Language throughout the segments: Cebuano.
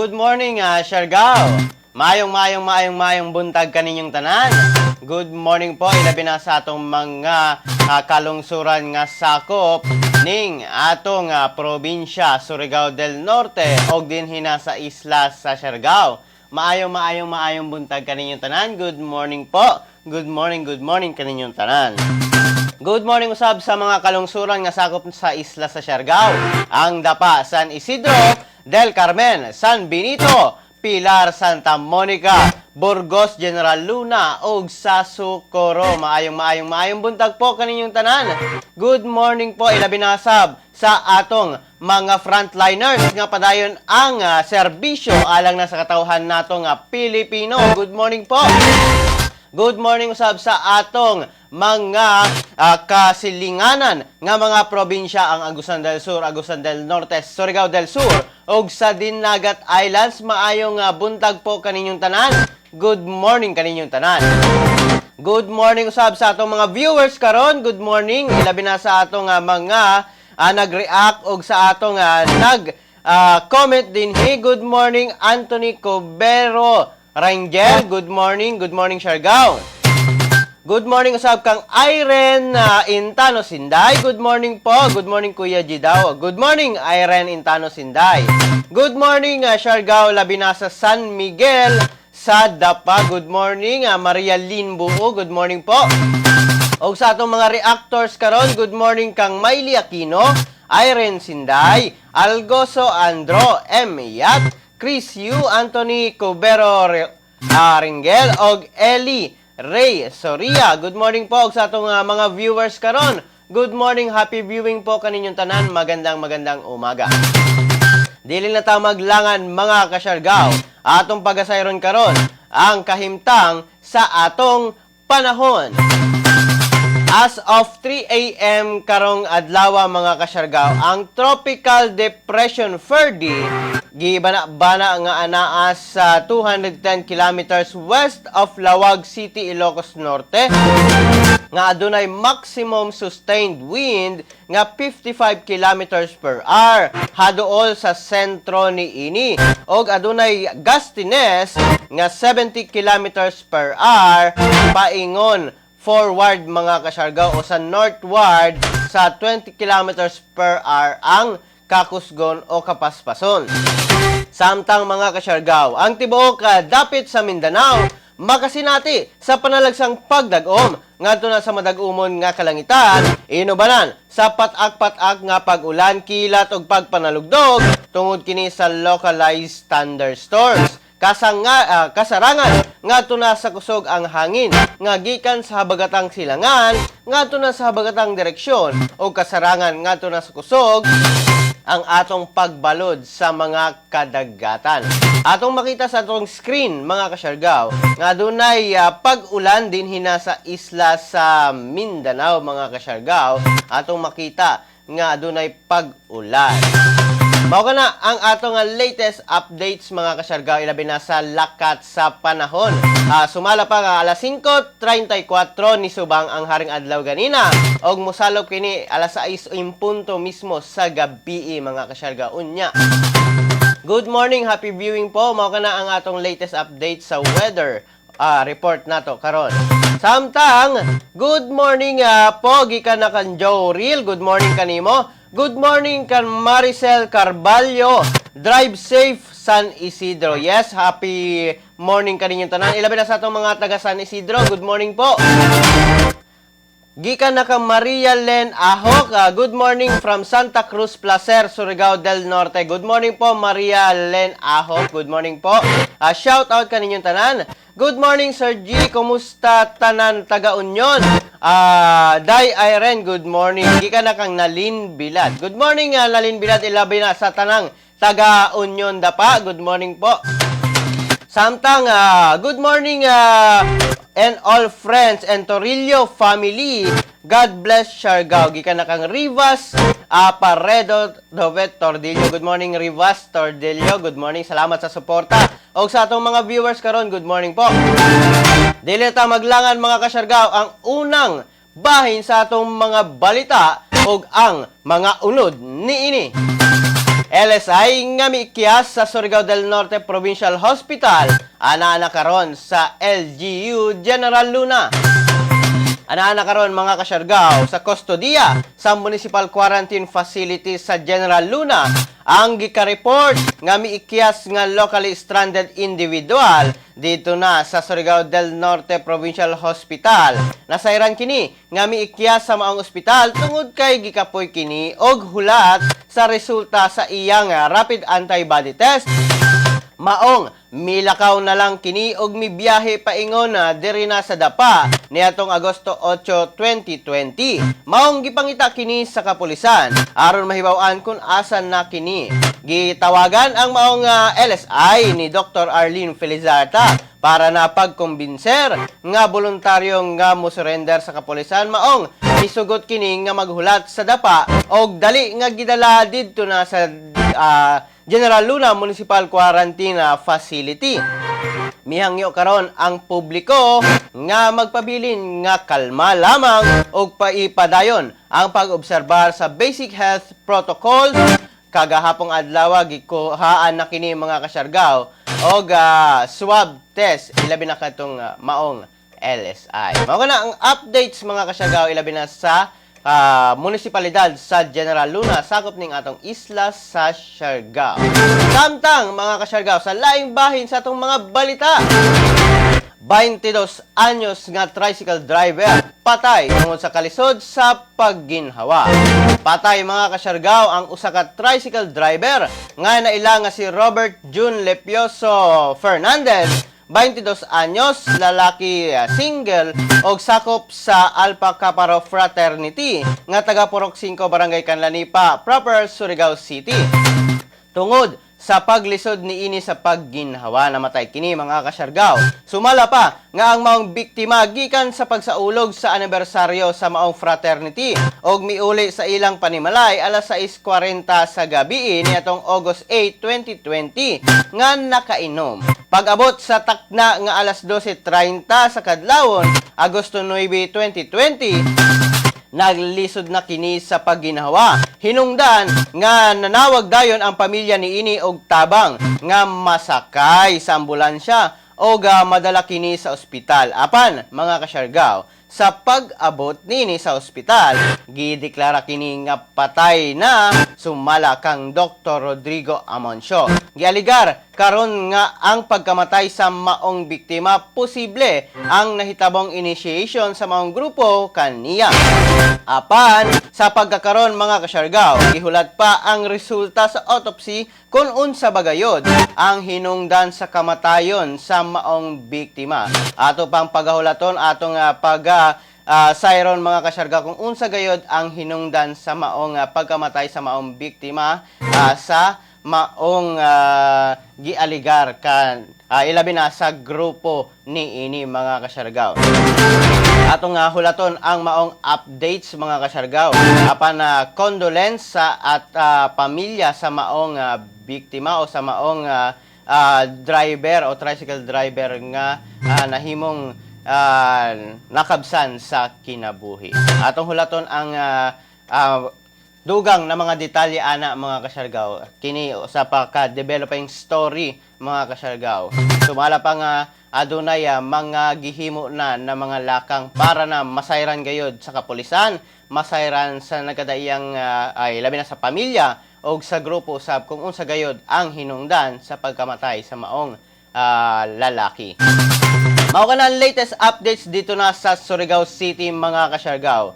Good morning, Siargao. Maayong maayong maayong maayong buntag kaninyong tanan. Good morning po, ilabi na sa atong mga kalungsuran nga sakop ning atong probinsya Surigao del Norte og dinhi na sa isla sa Siargao. Maayong maayong maayong buntag kaninyong tanan. Good morning po. Good morning, good morning kaninyong tanan. Good morning usab sa mga kalungsuran nga sakop sa isla sa Siargao. Ang Dapa, San Isidro del Carmen, San Benito, Pilar, Santa Monica, Burgos, General Luna ug sa Socorro. Maayong maayong maayong buntag po kaninyong tanan. Good morning po, ilabi na sab sa atong mga frontliners nga padayon ang serbisyo alang na sa katawhan nato nga Pilipino. Good morning po. Good morning usab sa atong mga kasilinganan nga mga probinsya, ang Agusan del Sur, Agusan del Norte, Surigao del Sur ug sa Dinagat Islands. Maayong buntag po kaninyong tanan. Good morning kaninyong tanan. Good morning usab sa atong mga viewers karon. Good morning, ilabi na sa atong mga nag-react og sa atong nag comment din. Hey, good morning, Anthony Cobero Rangel. Good morning, Siargao. Good morning usab kang Irene Intano Sinday. Good morning po. Good morning, Kuya Gidaw. Good morning, Irene Intano Sinday. Good morning, Siargao, labi na sa San Miguel sa Dapa. Good morning, Maria Lynn Buo. Good morning po. Og sa atong mga reactors karon, good morning kang Miley Aquino, Irene Sinday, Algoso Andro M. Yat, Chris Yu, Anthony Cubero Ringel, og Eli Ray Soria. Good morning po og sa atong mga viewers karon. Good morning, happy viewing po kaninyong tanan. Magandang magandang umaga. Dili na ta maglangan, mga kasyargaw. Atong pagasayron karon ang kahimtang sa atong panahon. As of 3 a.m. karong adlaw, mga kasyargaw, ang Tropical Depression Ferdy gibana-bana nga anaa sa 210 kilometers west of Laoag City, Ilocos Norte, nga adunay maximum sustained wind nga 55 kilometers per hour haduol sa sentro niini og adunay gustiness nga 70 kilometers per hour paingon forward, mga kasyargaw, o sa northward sa 20 kilometers per hour ang kakusgon o kapaspason. Samtang, mga kasyargaw, ang tibuok dapit sa Mindanao makasinati sa panalagsang pagdag-om ngadto na sa madag-umon nga kalangitan, inubanan sa pat-ak-pat-ak nga pag-ulan, kilat ug pagpanalugdog tungod kini sa localized thunderstorms. Kasarangan ngadto na sa kusog ang hangin nga gikan sa habagatang silangan ngadto na sa habagatang direksyon o kasarangan ngadto na sa kusog ang atong pagbalod sa mga kadagatan. Atong makita sa atong screen, mga kasyargaw, nga adunay pag-ulan dinhi na sa isla sa Mindanao, mga kasyargaw. Atong makita nga adunay pag-ulan. Mao kana ang atong latest updates, mga kasyargaw, ilabi na sa lakat sa panahon. Sumala pa nga alas 5:34 ni subang ang haring adlaw ganina og mosalop kini alas 6 punto mismo sa gabi, mga kasyargaw, unya. Good morning, happy viewing po. Mao kana ang atong latest update sa weather report nato karon. Samtang, good morning po gikan na kan Joe Real. Good morning kanimo. Good morning kan Maricel Carballo. Drive safe, San Isidro. Yes, happy morning kaninyong tanan. Ilabi na sa atong mga taga San Isidro. Good morning po. Gikan na kang Maria Len Ahok. Good morning from Santa Cruz, Placer, Surigao del Norte. Good morning po, Maria Len Ahok. Good morning po. Shout out kaninyong tanan. Good morning, Sir G. Kumusta tanan taga Union? Day Irene, good morning. Gikan na kang Nalin Bilad. Good morning, Nalin Bilad. Ilabi na sa tanang taga Union Dapa. Good morning po. Samtang, good morning and all friends and Torillo family. God bless Siargao. Gikan na kang Rivas Paredo Dovet Tordillo. Good morning, Rivas Tordillo. Good morning. Salamat sa suporta. Og sa atong mga viewers karon, good morning po. Dili ta maglangan, mga kasyargao, ang unang bahin sa atong mga balita ug ang mga unod niini. LSI nga miikyas sa Surigao del Norte Provincial Hospital ana na karon sa LGU General Luna. Ana karon, mga kasyargaw, sa kustodiya sa Municipal Quarantine Facility sa General Luna ang gika-report nga miikyas nga locally stranded individual dito na sa Surigao del Norte Provincial Hospital. Nasayran kini nga miikyas sa maong ospital tungod kay gikapoy kini og hulat sa resulta sa iyang rapid antibody test. Maong milakaw na lang kini og mibiyahe paingon na diri na sa Dapa niadtong Agosto 8, 2020. Maong gipangita kini sa kapulisan aron mahibaw-an kung asa na kini. Gitawagan ang maong LSI ni Dr. Arlene Felizarta para na pagkumbinser nga voluntaryo nga mo surrender sa kapulisan. Maong misugot kini nga maghulat sa Dapa og dali nga gidala didto na sa General Luna Municipal Quarantine Facility. Mihangyo karon ang publiko nga magpabilin nga kalma lamang og paipadayon ang pag-obserbar sa basic health protocols. Kagahapong adlaw gikuhaan na kini, mga kasyargaw, og swab test, ilabi na katong maong LSI. Mao na ang updates, mga kasyargaw, ilabi na sa munisipalidad sa General Luna, sakop ning atong isla sa Siargao. Samtang, mga kasyargaw, sa laing bahin sa atong mga balita, 22 anyos nga tricycle driver patay tungod sa kalisod sa pagginhawa. Patay, mga kasyargaw, ang usa ka tricycle driver nga naila nga si Robert June Lepioso Fernandez, 22 anyos, lalaki, single og sakop sa Alpha Kappa Rho Fraternity nga taga Purok 5, Barangay Canlanipa, proper, Surigao City. Tungod sa paglisod niini sa pagginhawa, namatay kini, mga kasyargaw. Sumala pa nga ang maong biktima gikan sa pagsaulog sa anibersaryo sa maong fraternity og miuli sa ilang panimalay alas 6:40 sa gabi niadtong August 8, 2020 nga nakainom. Pag-abot sa takna nga alas 12:30 sa kadlawon, Agosto 9, 2020, naglisod na kini sa pagginhawa. Hinungdan nga nanawag dayon ang pamilya niini og tabang nga masakay sa ambulansya o madala kini sa ospital. Apan, mga kasyargaw, sa pag-abot nini sa ospital, gideklara kini nga patay na, sumala kang Dr. Rodrigo Amoncio. Gialigar karon nga ang pagkamatay sa maong biktima posible ang nahitabong initiation sa maong grupo kaniya. Apan, sa pagkakaron, mga kasyargaw, gihulat pa ang resulta sa autopsy kung unsa bagayod ang hinungdan sa kamatayon sa maong biktima. Ato pang pagahulaton, atong pag sayron, mga kasyargaw, kung unsa gayod ang hinungdan sa maong pagkamatay sa maong biktima sa maong gialigar kan ilabi na sa grupo ni ini, mga kasyargaw. Atong hulaton ang maong updates, mga kasyargaw. Apan na condolence sa at pamilya sa maong biktima o sa maong driver o tricycle driver nga nahimong nakabsan sa kinabuhi. Atong hulaton ang dugang na mga detalye ana, mga kasyargaw. Kini sa pagka-developing story, mga kasyargaw. Sumala pa nga adunay mga gihimo na na mga lakang para na masayran gayod sa kapulisan, masayran sa nagkadaiyang ay labi na sa pamilya o sa grupo usab kung unsa gayod ang hinungdan sa pagkamatay sa maong lalaki. Mao ka na ang latest updates dito na sa Surigao City, mga kasyargaw.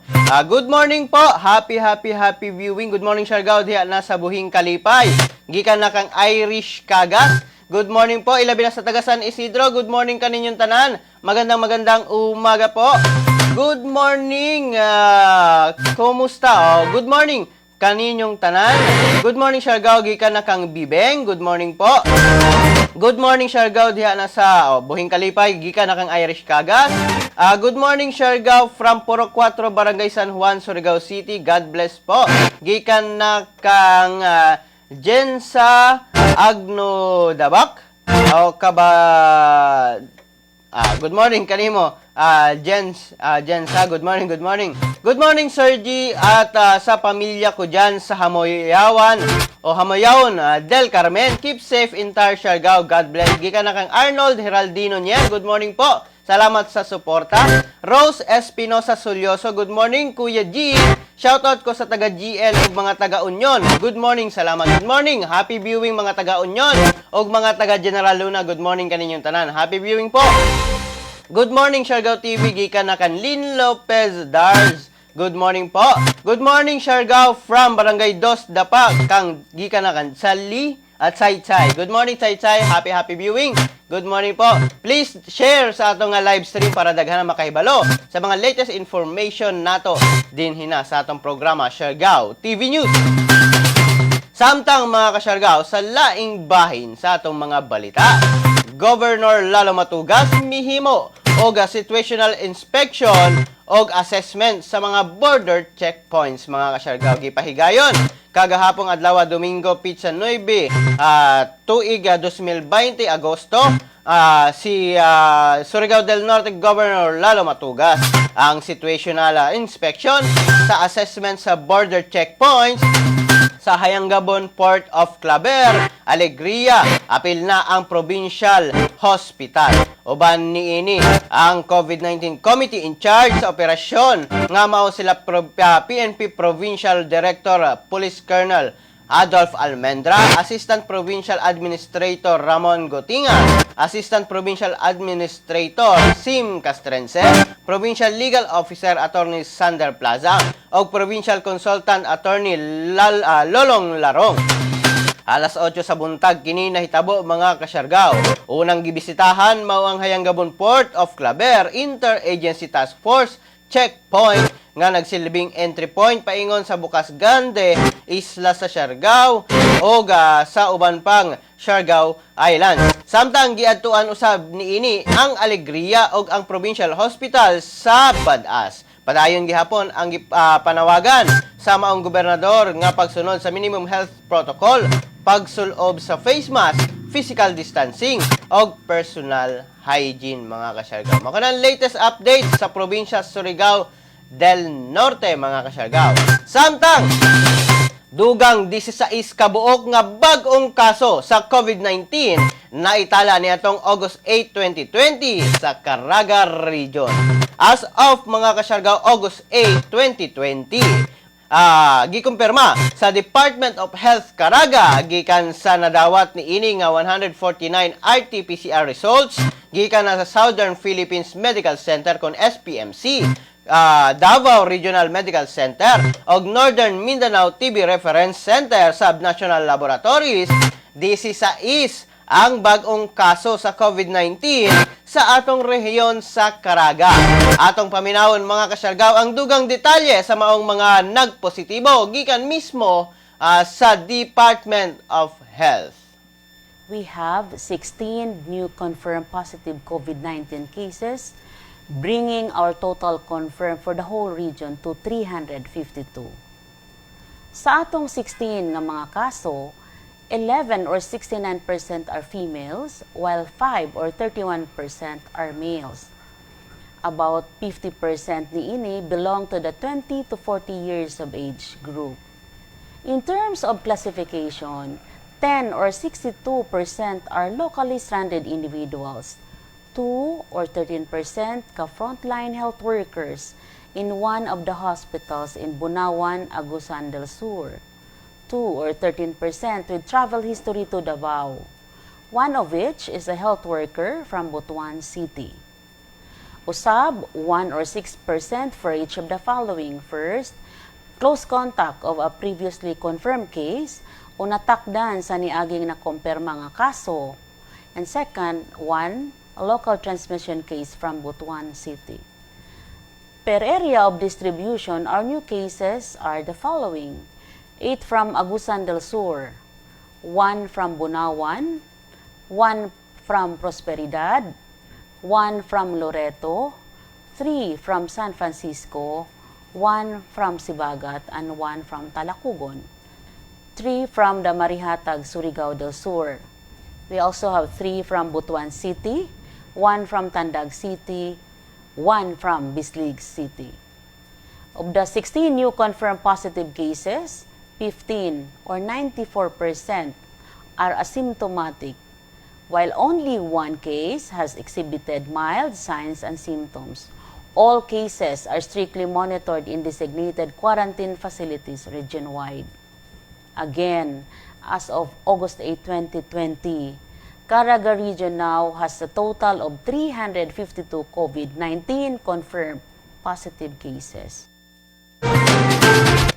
Good morning po. Happy, happy, happy viewing. Good morning, Siargao, diha na sa Buhing Kalipay. Gikan na kang Irish Kagas. Good morning po. Ilabi na sa taga San Isidro. Good morning kaninyong tanan. Magandang magandang umaga po. Good morning. Kumusta? Oh, good morning kaninyong tanan. Good morning, Siargao, gikan na kang Bibeng. Good morning po. Good morning, Siargao, diha na sa Buhing Kalipay, gikan na kang Irish Kagas. Good morning, Siargao, from Purok 4, Barangay San Juan, Surigao City. God bless po. Gikan na kang Jensa Agno Dabak. O kaba. Good morning kanimo. Jens, Jensa, good morning, good morning. Good morning, Sir G, at sa pamilya ko dyan sa Hamoyawan. O Hamayaon Del Carmen. Keep safe, entire Siargao. God bless. Gikan na kang Arnold Geraldino niya. Good morning po. Salamat sa suporta. Rose Espinosa Sulyoso. Good morning, Kuya G. Shoutout ko sa taga GL ug mga taga Union. Good morning, salamat. Good morning. Happy viewing, mga taga Union ug mga taga General Luna. Good morning kaninyong tanan. Happy viewing po. Good morning, Siargao TV. Gikan na kan Lynn Lopez Dars. Good morning po. Good morning, Siargao, from Barangay Dos Dapa. Kang gikan na kan Sali at Sai Chai. Good morning, Chai Chai. Happy, happy viewing. Good morning po. Please share sa atong nga live stream para daghan na makahibalo sa mga latest information nato dinhi na sa atong programa Siargao TV News. Samtang, mga kasyargao, sa laing bahin sa atong mga balita, Governor Lalo Matugas mihimo og situational inspection og assessment sa mga border checkpoints, mga kasyargao. Gipahigayon kagahapong adlaw, Domingo, pitsa 9 tuig 2020 Agosto, si Surigao del Norte Governor Lalo Matugas ang situational inspection sa assessment sa border checkpoints sa Hayanggabon, Port of Claver, Alegria, apil na ang Provincial Hospital. Uban niini ang COVID-19 Committee in charge sa operasyon nga mao sila PNP Provincial Director Police Colonel Adolf Almendra, Assistant Provincial Administrator Ramon Gotinga, Assistant Provincial Administrator Sim Castrense, Provincial Legal Officer Attorney Sander Plaza, ug Provincial Consultant Attorney Lolong Larong. Alas 8 sa buntag kini nahitabo, mga kasyargaw. Unang gibisitahan mao ang Hayanggabon Port of Claver Interagency Task Force checkpoint nga nagsilbing entry point paingon sa Bukas Grande, isla sa Siargao o sa uban pang Siargao Islands. Samtang giadtuan usab niini ang Alegria ug ang Provincial Hospital sa Bad-as. Padayon gihapon ang panawagan sa maong gobernador nga pagsunod sa minimum health protocol, pagsulob sa face mask, physical distancing, og personal hygiene, mga kasyargaw. Mao ang latest updates sa probinsya Surigao del Norte, mga kasyargaw. Samtang dugang 16 kabuok nga bag-ong kaso sa COVID-19 naitala niadtong August 8, 2020 sa Caraga Region. As of, mga kasyargaw, August 8, 2020, gikumpirma sa Department of Health Caraga gikan sa nadawat ni ini nga 149 RT-PCR results gikan na sa Southern Philippines Medical Center kon SPMC, Davao Regional Medical Center ug Northern Mindanao TB Reference Center Subnational Laboratories, 16 ang bag-ong kaso sa COVID-19 sa atong rehiyon sa Caraga. Atong paminawon, mga kasyargaw, ang dugang detalye sa maong mga nagpositibo gikan mismo sa Department of Health. We have 16 new confirmed positive COVID-19 cases, bringing our total confirmed for the whole region to 352. Sa atong 16 nga mga kaso, 11 or 69% are females, while 5 or 31% are males. About 50% niini belong to the 20 to 40 years of age group. In terms of classification, 10 or 62% are locally stranded individuals, 2 or 13% ka frontline health workers in one of the hospitals in Bunawan, Agusan del Sur, 2 or 13% with travel history to Davao, one of which is a health worker from Butuan City. Usab, 1 or 6% for each of the following. First, close contact of a previously confirmed case o natakdan sa niaging nakumpirma nga kaso. And second, 1, a local transmission case from Butuan City. Per area of distribution, our new cases are the following: 8 from Agusan del Sur, 1 from Bunawan, 1 from Prosperidad, 1 from Loreto, 3 from San Francisco, 1 from Sibagat, and 1 from Talacogon. 3 from the Marihatag, Surigao del Sur. We also have 3 from Butuan City, 1 from Tandag City, 1 from Bislig City. Of the 16 new confirmed positive cases, 15 or 94% are asymptomatic, while only one case has exhibited mild signs and symptoms. All cases are strictly monitored in designated quarantine facilities region-wide. Again, as of August 8, 2020, Caraga region now has a total of 352 COVID-19 confirmed positive cases.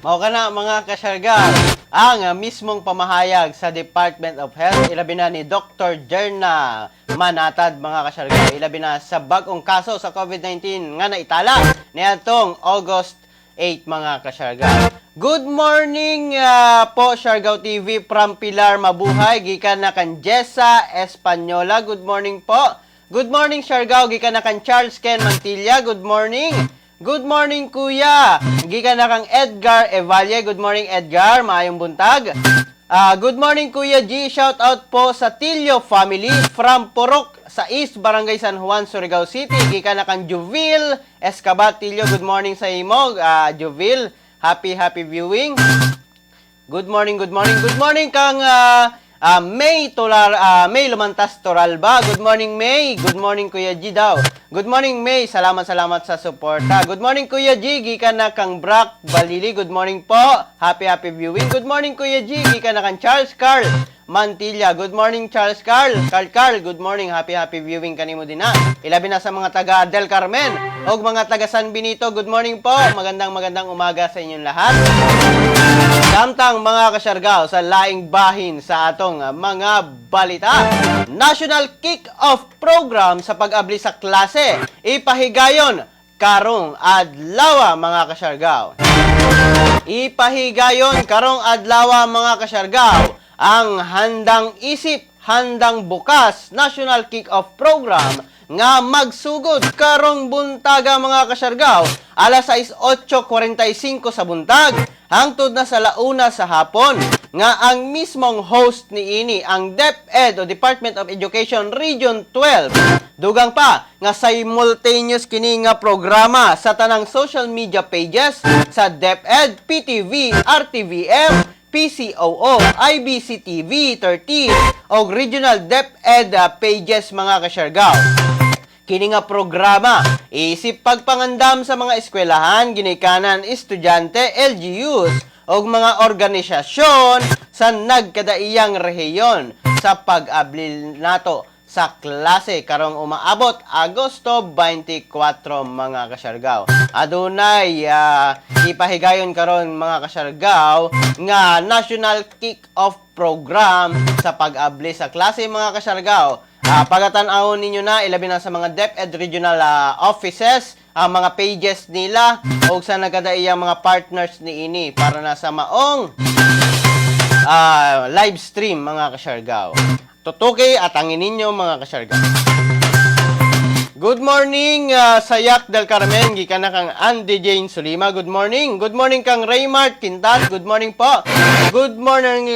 Mao kana, mga kasyargaw, ang mismong pamahayag sa Department of Health, ilabi na ni Dr. Jerna Manatad, mga kasyargaw, ilabi na sa bag-ong kaso sa COVID-19 nga naitala niadtong August 8, mga kasyargaw. Good morning po, Siargao TV from Pilar, mabuhay, gikan na kan Jessa Española. Good morning po. Good morning, Siargao, gikan na kan Charles Ken Mantilla. Good morning. Good morning, Kuya. Gikan na kang Edgar Evalle. Good morning, Edgar. Maayong buntag. Good morning, Kuya G. Shout out po sa Tilio family from Purok sa East Barangay San Juan, Surigao City. Gikan na kang Juvil Escabat Tilio. Good morning sa imo, Juvil. Happy, happy viewing. Good morning, good morning. Good morning kang May Tolar, May Lumantas Toralba. Good morning, May. Good morning, Kuya G daw. Good morning, May. Salamat, salamat sa suporta. Good morning, Kuya G. Gikan na kang Brock Balili. Good morning po. Happy, happy viewing. Good morning, Kuya G. Gikan na kang Charles Carl Mantilla. Good morning, Charles Carl. Carl Carl, good morning. Happy, happy viewing kanimo din na. Ilabi na sa mga taga Del Carmen o mga taga San Benito. Good morning po. Magandang magandang umaga sa inyong lahat. Samtang, mga kasyargaw, sa laing bahin sa atong mga balita. National Kick-Off Program sa pag-abli sa klase. Ipahigayon karong adlaw, mga kasyargaw. Ipahigayon karong adlaw, mga kasyargaw, ang Handang Isip, Handang Bukas National Kick-Off Program nga magsugod karong buntaga, mga kasyargaw, alas 6:45 sa buntag hangtod na sa launa sa hapon, nga ang mismong host niini ang DepEd o Department of Education Region 12. Dugang pa nga simultaneous kini nga programa sa tanang social media pages sa DepEd, PTV, RTVM, PCOO, IBC TV 13 o Regional DepEd pages, mga kasyargaw. Kini nga programa isip pagpangandam sa mga eskwelahan, ginikanan, estudyante, LGUs ug mga organisasyon sa nagkadaiyang rehiyon sa pag-abli nato sa klase karong umaabot Agosto 24, mga kasyargaw. Adunay ipahigayon karon, mga kasyargaw, nga National Kick-Off Program sa pag-abli sa klase, mga kasyargaw. Pagatan-awon ninyo na, ilabi na sa mga DepEd regional offices, ang mga pages nila o sa nagkadaiyang mga partners niini para na sa maong live stream, mga kasyargaw. Tutuki at angin ninyo, mga kasyargaw. Good morning, Sayak del Carmen, gikan na kang Andy Jane Sulima. Good morning. Good morning kang Raymart Quintas. Good morning po. Good morning,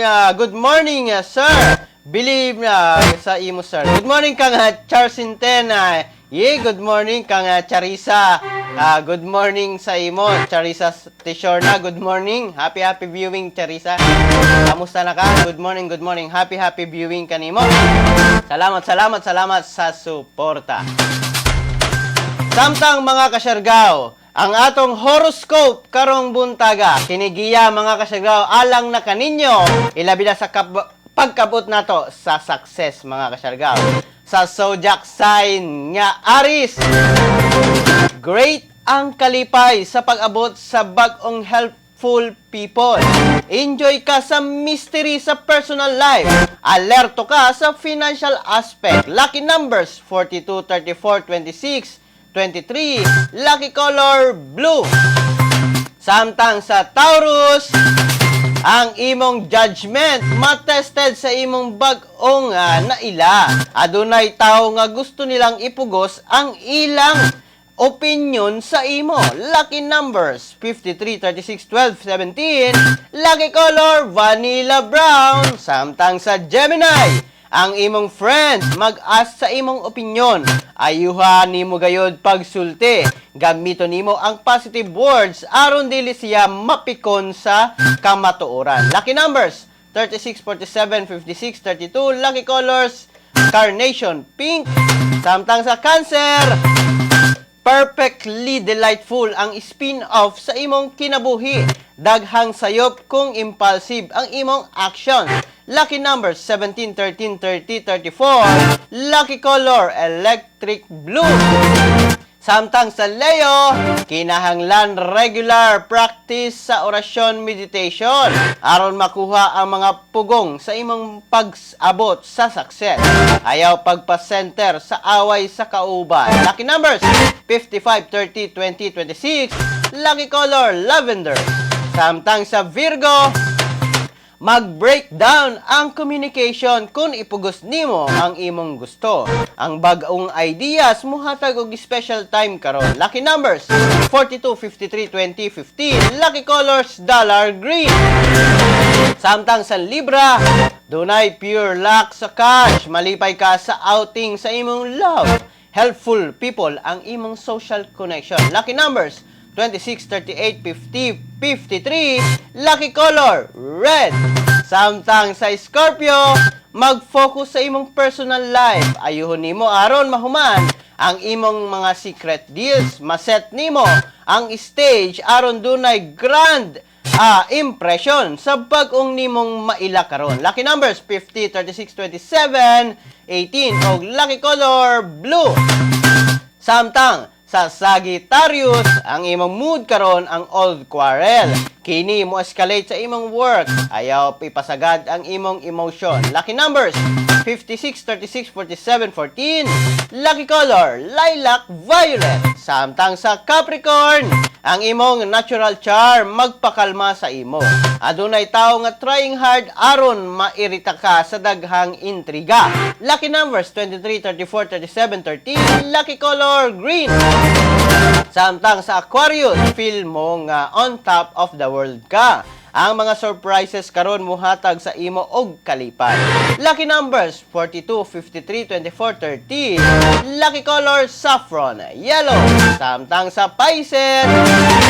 sir. Believe na sa imo, sir. Good morning kang Charles Centena. Yeah, good morning kang Charissa. Good morning sa imo, Charissa Tishorna. Good morning. Happy, happy viewing, Charissa. Kamusta na ka? Good morning, good morning. Happy, happy viewing kanimo. Salamat, salamat, salamat sa suporta. Samtang, mga kasyargaw, ang atong horoscope karong buntaga, kinigiya, mga kasyargaw, alang na kaninyo, ilabi na sa pagkabot nato sa success, mga kasyargaw. Sa zodiac sign nga Aries, great ang kalipay sa pag-abot sa bag-ong helpful people. Enjoy ka sa mystery sa personal life. Alerto ka sa financial aspect. Lucky numbers 42, 34, 26, 23. Lucky color blue. Samtang sa Taurus, ang imong judgment matested sa imong bag-ong naila. Adunay tao nga gusto nilang ipugos ang ilang opinion sa imo. Lucky numbers 53, 36, 12, 17. Lucky color vanilla brown. Samtang sa Gemini, Ang imong friend mag-ask sa imong opinion. Ayuha nimo gayod pagsulti. Gamito nimo ang positive words aron dili siya mapikon sa kamatuoran. Lucky numbers 36, 47, 56, 32. Lucky colors carnation, pink. Samtang sa Cancer, perfectly delightful ang spin-off sa imong kinabuhi. Daghang sayop kung impulsive ang imong action. Lucky numbers 17, 13, 30, 34. Lucky color electric blue. Samtang sa Leo, kinahanglan regular practice sa orasyon, meditation aron makuha ang mga pugong sa imong pag-abot sa success. Ayaw pagpa-center sa away sa kauban. Lucky numbers 55, 30, 20, 26. Lucky color lavender. Samtang sa Virgo, mag-breakdown ang communication kung ipugos nimo ang imong gusto. Ang bag-ong ideas muhatag og special time karon. Lucky numbers 42, 53, 20, 15. Lucky colors dollar green. Samtang sa Libra, dunay pure luck sa cash. Malipay ka sa outing sa imong love. Helpful people ang imong social connection. Lucky numbers 26, 38, 50, 53. Lucky color, red. Samtang sa Scorpio, mag-focus sa imong personal life. Ayuhon nimo aron mahuman ang imong mga secret deals. Maset nimo ang stage aron dunay grand impression sa bag-ong nimong maila karon. Lucky numbers 50, 36, 27, 18 og lucky color blue. Samtang sa Sagittarius, ang imong mood karon ang old quarrel. Kini mo escalate sa imong work. Ayaw ipasagad ang imong emotion. Lucky numbers 56, 36, 47, 14. Lucky color lilac violet. Samtang sa Capricorn, ang imong natural charm magpakalma sa imo. Adunay tawo nga trying hard aron mairita ka sa daghang intriga. Lucky numbers 23, 34, 37, 13. Lucky color green. Samtang sa Aquarius, feel mo nga on top of the world ka. Ang mga surprises karon muhatag sa imo og kalipay. Lucky numbers 42, 53, 24, 30. Lucky color saffron, yellow. Samtang sa Pisces,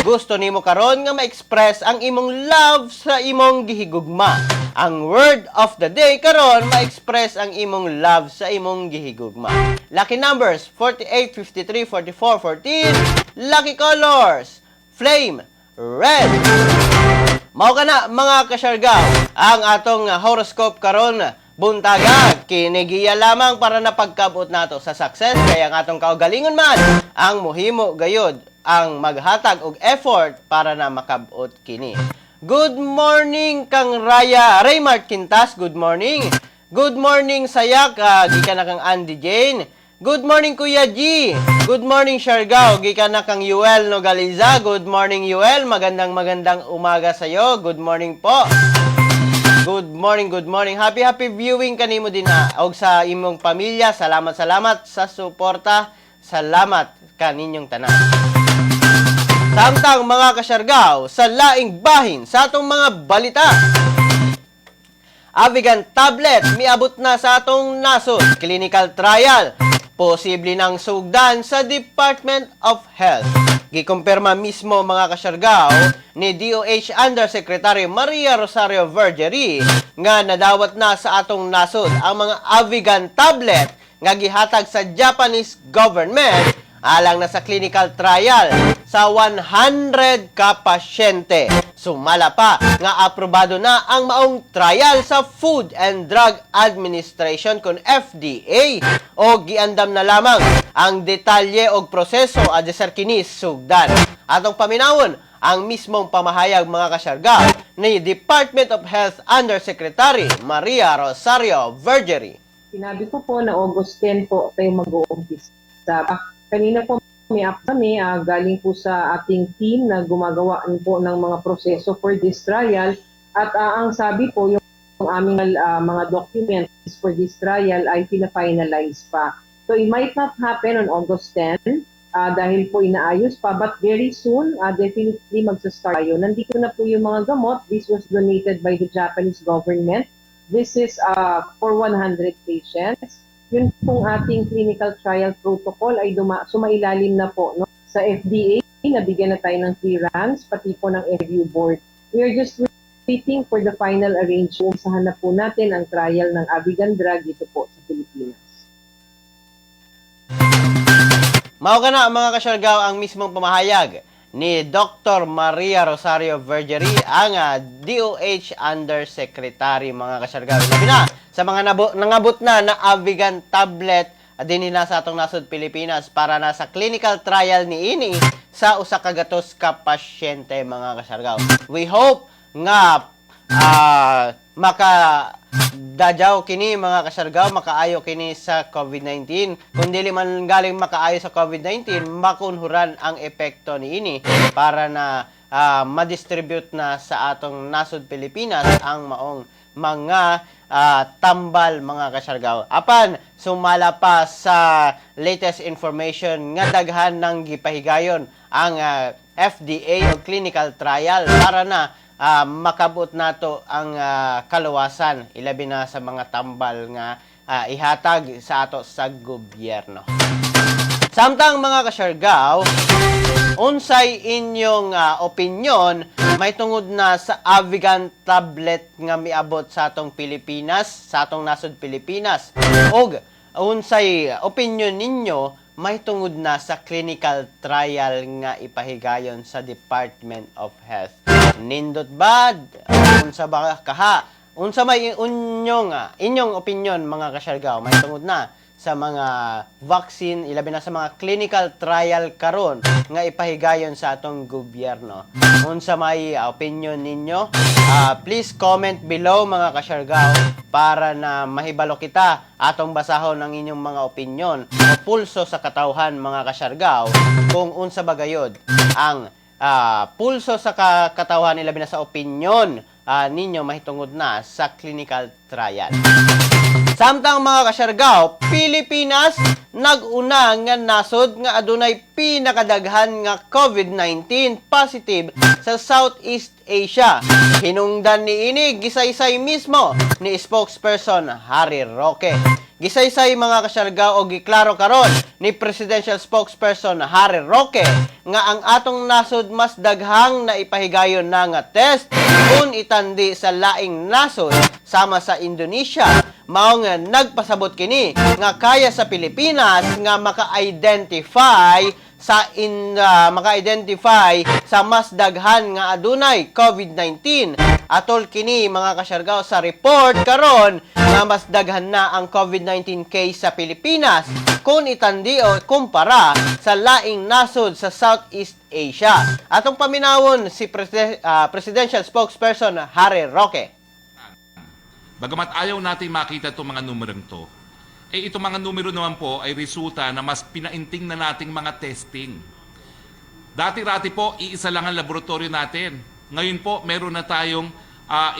gusto nimo karon nga ma-express ang imong love sa imong gihigugma. Ang word of the day karon, ma-express ang imong love sa imong gihigugma. Lucky numbers 48, 53, 44, 14. Lucky colors flame red. Mao kana, mga kasyargaw, ang atong horoscope karon buntaga. Kinigiya lamang para na pagkabot nato sa success, kaya ang atong kaugalingon man ang muhimo gayod ang maghatag og effort para na makabot kini. Good morning kang Raya Raymart Quintas, good morning. Good morning Sayak, gikan na kang Andy Jane. Good morning, Kuya G. Good morning, Siargao. Gikan na kang Yuel Nogaliza. Good morning, Yuel. Magandang magandang umaga sa iyo. Good morning po. Good morning, good morning. Happy happy viewing kanimo din na og sa imong pamilya. Salamat, salamat sa suporta. Salamat kaninyong tanan. Samtang, mga kasyargaw, sa laing bahin sa atong mga balita. Avigan tablet miabot na sa atong nasod. Clinical trial posible ng sugdan sa Department of Health. Gikumpirma mismo, mga kasyargaw, ni DOH Undersecretary Maria Rosario Vergeire nga nadawat na sa atong nasod ang mga Avigan tablet nga gihatag sa Japanese government alang na sa clinical trial sa 100 ka pasyente. Sumala pa nga aprobado na ang maong trial sa Food and Drug Administration kon FDA o giandam na lamang ang detalye og proseso adesar kini sugdan. Atong paminawon ang mismong pamahayag, mga kasyargaw, ni Department of Health Undersecretary Maria Rosario Vergeire. Sinabi ko po na August 10 po tayo mag-uumpisa. Kanina po may up kami galing po sa ating team na gumagawa po ng mga proseso for this trial at ang sabi po, yung aming mga documents for this trial ay pina-finalize pa. So it might not happen on August 10 dahil po inaayos pa, but very soon definitely magsa-start tayo. Nandito na po yung mga gamot. This was donated by the Japanese government. This is for 100 patients. Yun pong ating clinical trial protocol ay sumailalim na po, no, sa FDA. Nabigyan na tayo ng clearance, pati po ng review board. We are just waiting for the final arrangement. Umpisahan na po natin ang trial ng Avigan drug dito po sa Pilipinas. Mao kana, mga kasyargaw, ang mismong pamahayag ni Dr. Maria Rosario Vergeire, ang DOH Undersecretary, mga kasyargaw. Labi na sa mga nangabot na na Avigan tablet dinhi na sa atong nasod Pilipinas para na sa clinical trial niini sa usa ka gatos ka pasyente, mga kasyargaw. We hope nga maka dadyaw kini, mga kasyargaw, makaayo kini sa COVID-19. Kung dili man galing makaayo sa COVID-19, makunhuran ang epekto niini para na ma-distribute na sa atong nasod Pilipinas ang maong mga tambal, mga kasyargaw. Apan sumala pa sa latest information nga daghan ng gipahigayon ang FDA o clinical trial para na makabot nato ang kaluwasan, ilabi na sa mga tambal nga ihatag sa ato sa gobyerno. Samtang, mga kasyargaw, unsay inyong opinion may tungod na sa Avigan tablet nga miabot sa atong Pilipinas, sa atong nasod Pilipinas? Og unsay opinion ninyo may tungod na sa clinical trial nga ipahigayon sa Department of Health? Nindot ba? Unsa ba kaha? Unsa may inyong opinion, mga kasyargaw, may tungod na sa mga vaccine, ilabi na sa mga clinical trial karon nga ipahigayon sa atong gobyerno? Unsa may opinion ninyo? Please comment below, mga kasyargaw, para na mahibalo kita, atong basahon ang inyong mga opinion o pulso sa katawhan, mga kasyargaw, kung unsa ba gayod ang pulso sa katawhan, ilabi na sa opinion ninyo mahitungod na sa clinical trial. Samtang, mga kasyargaw, Pilipinas nag-una nga nasod nga adunay pinakadaghan nga COVID-19 positive sa Southeast Asia. Hinungdan niini gisaysay mismo ni spokesperson Harry Roque. Gisaysay, mga kasyargaw, o giklaro karon ni presidential spokesperson Harry Roque nga ang atong nasod mas daghang na ipahigayon na nga test kung itandi sa laing nasod sama sa Indonesia. Mao nga nagpasabot kini nga kaya sa Pilipinas nga maka-identify sa mas daghan nga adunay COVID-19. Atol kini, mga kasyargaw, sa report karon nga mas daghan na ang COVID-19 case sa Pilipinas kung itandi o kumpara sa laing nasod sa Southeast Asia. Atong paminawon si presidential spokesperson Harry Roque. Bagamat ayaw natin makita itong mga numerong to, eh itong mga numero naman po ay resulta na mas pinainting na nating mga testing. Dati-rati po, iisa lang ang laboratorio natin. Ngayon po, meron na tayong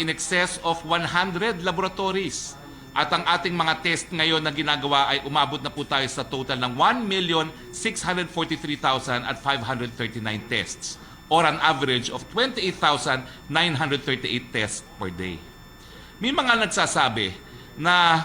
in excess of 100 laboratories. At ang ating mga test ngayon na ginagawa ay umabot na po tayo sa total ng 1,643,539 tests or an average of 28,938 tests per day. May mga nagsasabi na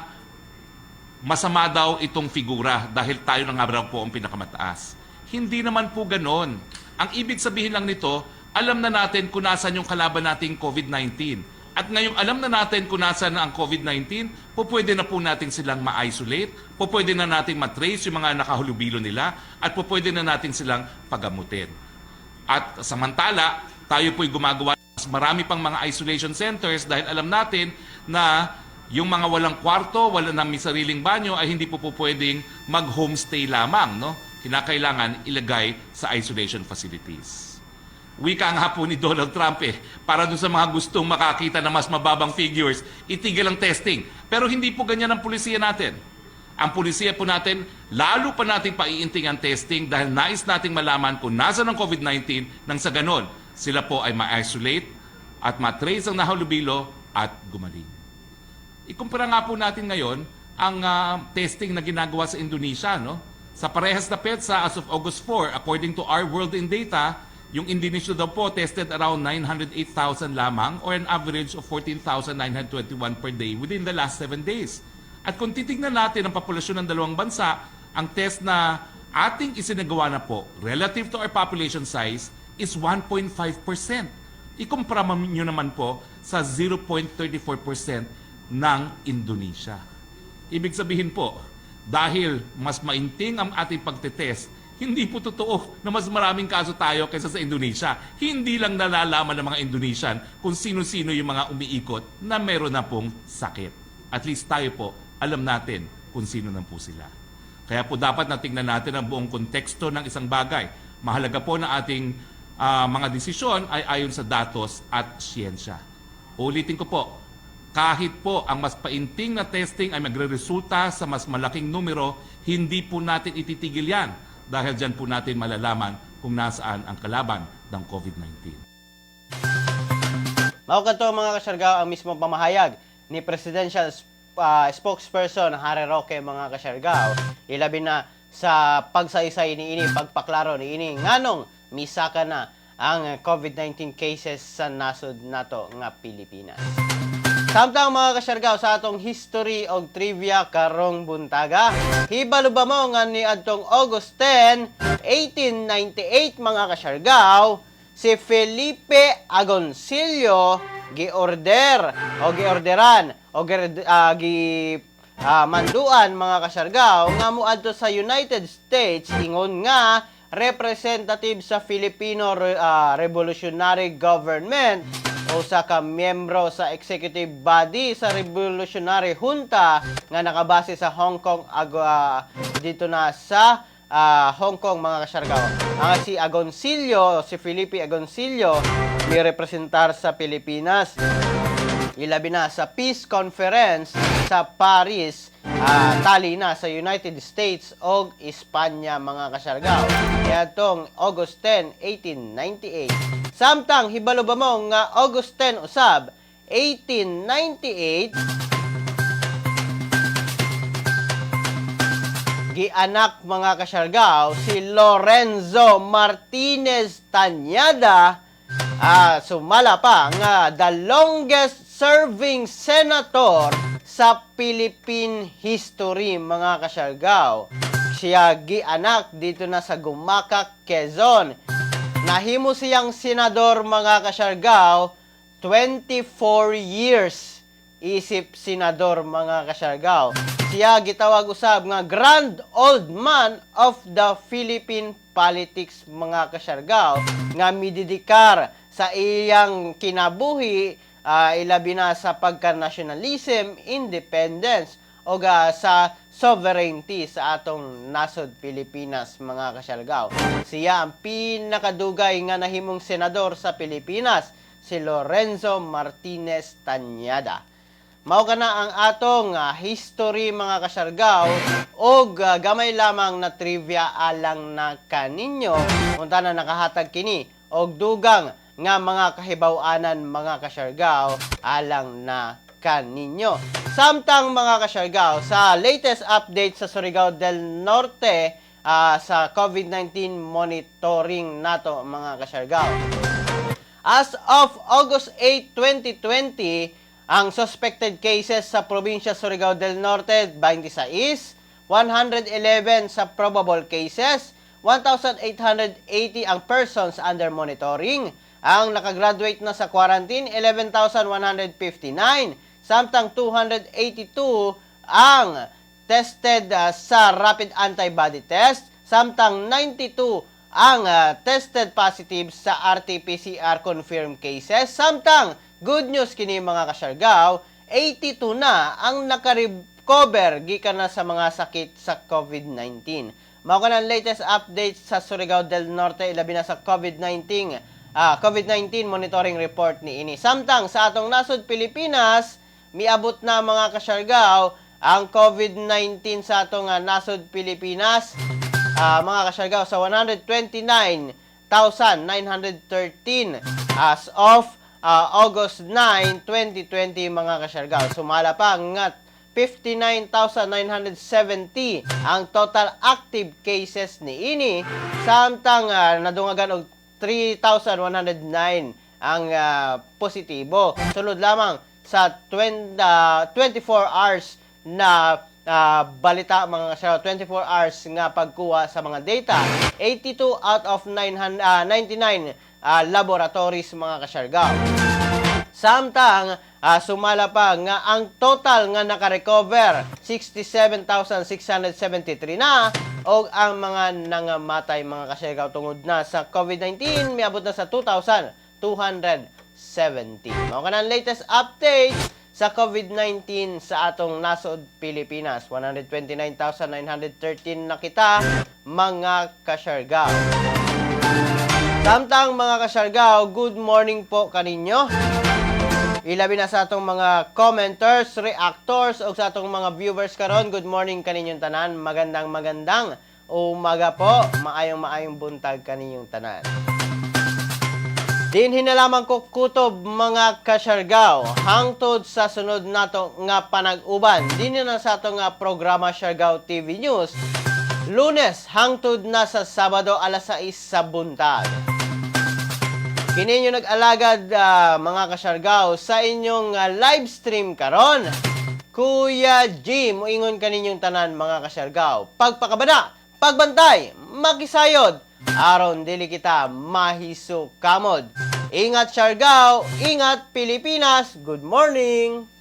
masama daw itong figura dahil tayo na nga raw po ang pinakamataas. Hindi naman po ganon. Ang ibig sabihin lang nito, alam na natin kung nasan yung kalaban nating COVID-19. At ngayong alam na natin kung nasan na ang COVID-19, po pwede na po natin silang ma-isolate, po pwede na natin ma-trace yung mga nakahalubilo nila, at po pwede na natin silang pagamutin. At samantala, tayo po'y gumagawa mas marami pang mga isolation centers dahil alam natin na yung mga walang kwarto, wala na may sariling banyo ay hindi po pwedeng mag-homestay lamang, no? Kinakailangan ilagay sa isolation facilities. Wika nga po ni Donald Trump eh, para dun sa mga gustong makakita na mas mababang figures, itigil ang testing. Pero hindi po ganyan ang pulisiya natin. Ang pulisiya po natin, lalo pa natin paiinting ang testing dahil nais nating malaman kung nasa ng COVID-19 nang sa ganon, sila po ay ma-isolate at ma-trace ang nahalubilo at gumaling. Ikumpara nga po natin ngayon ang testing na ginagawa sa Indonesia, no? Sa parehas na petsa as of August 4, according to Our World in Data, Yung Indonesia daw po tested around 908,000 lamang or an average of 14,921 per day within the last 7 days. At kung titignan natin ang populasyon ng dalawang bansa, ang test na ating isinagawa na po relative to our population size is 1.5%. Ikumpara nyo naman po sa 0.34% ng Indonesia. Ibig sabihin po, dahil mas mainting ang ating pagtetest, hindi po totoo na mas maraming kaso tayo kaysa sa Indonesia. Hindi lang nalalaman ng mga Indonesian kung sino-sino yung mga umiikot na meron na pong sakit. At least tayo po, alam natin kung sino na po sila. Kaya po dapat natingnan natin ang buong konteksto ng isang bagay. Mahalaga po na ating mga desisyon ay ayon sa datos at siyensya. Ulitin ko po, kahit po ang mas painting na testing ay magre-resulta sa mas malaking numero, hindi po natin ititigil yan dahil dyan po natin malalaman kung nasaan ang kalaban ng COVID-19. Mao kadto, mga kasyargao, ang mismong pamahayag ni Presidential Spokesperson Harry Roque, mga kasyargao, ilabi na sa pagsaysay niini, pagpaklaro niini nganong misaka na ang COVID-19 cases sa nasod nato nga Pilipinas. Samtang, mga kasyargao, sa atong history og trivia karong buntaga, hibalo ba mo nga ni adtong August 10, 1898, mga kasyargao, si Felipe Agoncillo giorder o giorderan o gi manduan, mga kasyargao, nga muadto sa United States ingon nga representative sa Filipino Revolutionary Government o sa ka miyembro sa executive body sa Revolutionary Junta nga nakabase sa Hong Kong, dito na sa Hong Kong, mga kasyargao. Ang si Agoncillo, si Felipe Agoncillo, may representar sa Pilipinas ilabi na sa Peace Conference sa Paris, tali na sa United States og Espanya, mga kasyargao, niadtong August 10, 1898. Samtang hibalo ba mo nga August 10 usab 1898 gianak, mga kasyargao, si Lorenzo Martinez Tañada, sumala pa nga the longest serving senator sa Philippine history, mga kasyargao? Siya gianak dito na sa Gumaca, Quezon. Nahimo siyang senador, mga kasyargao, 24 years isip senador, mga kasyargao. Siya gitawag usab nga Grand Old Man of the Philippine politics, mga kasyargao, nga midedikar sa iyang kinabuhi ilabi na sa pagka-nationalism, independence o sa sovereignty sa atong nasod Pilipinas, mga kasyargao. Siya ang pinakadugay nga nahimong senador sa Pilipinas, si Lorenzo Martinez Tañada. Mao kana ang atong history, mga kasyargao, og gamay lamang na trivia alang na kaninyo. Unta na nakahatag kini og dugang nga mga kahibaw-anan, mga kasyargao, alang na kaninyo. Samtang, mga kasyargao, sa latest update sa Surigao del Norte sa COVID-19 monitoring nato, mga kasyargao. As of August 8, 2020, ang suspected cases sa probinsya Surigao del Norte, 26, 111 sa probable cases, 1,880 ang persons under monitoring. Ang nakagraduate na sa quarantine, 11,159. Samtang 282 ang tested sa rapid antibody test, samtang 92 ang tested positive sa RT-PCR confirmed cases. Samtang good news kini, mga kasyargao, 82 na ang nakarecover gikan na sa mga sakit sa COVID-19. Mao kana ang latest updates sa Surigao del Norte ilabi na sa COVID-19 monitoring report ni ini. Samtang sa atong nasod Pilipinas, miabot na, mga kasyargao, ang COVID-19 sa atong nasod Pilipinas, mga kasyargao, sa 129,913 as of August 9, 2020, mga kasyargao. Sumala pa nga 59,970 ang total active cases ni ini, samtang nadungagan og 3,109 ang positibo. Sulod lamang sa 20, 24 hours na balita, mga kasyargaw, 24 hours nga pagkuha sa mga data. 82 out of 900, 99 laboratories, mga kasyargaw. Samtang sumala pa nga ang total nga naka-recover, 67,673 na, og ang mga nangamatay, mga kasyargaw, tungod na sa COVID-19 miabot na sa 2,270. Mao kanang latest update sa COVID-19 sa atong nasod Pilipinas. 129,913 na kita, mga kasyargaw. Samtang, mga kasyargaw, good morning po kaninyo. Ilabi na sa atong mga commenters, reactors, o sa atong mga viewers karon. Good morning kaninyong tanan. Magandang magandang umaga po. Maayong maayong buntag kaninyong tanan. Dinhi na lamang ko kutob, mga kasyargaw. Hangtod sa sunod nato nga panag-uban. Dinhi na sa ato nga programa Siargao TV News. Lunes hangtod na sa Sabado, alas 6 sa buntag. Kini inyo nag-alagad, mga kasyargaw, sa inyong live stream karon. Kuya G, muingon kaninyong tanan, mga kasyargaw. Pagpakabana, pagbantay, makisayod, aron dili kita mahisukamod. Ingat, Siargao, ingat, Pilipinas. Good morning!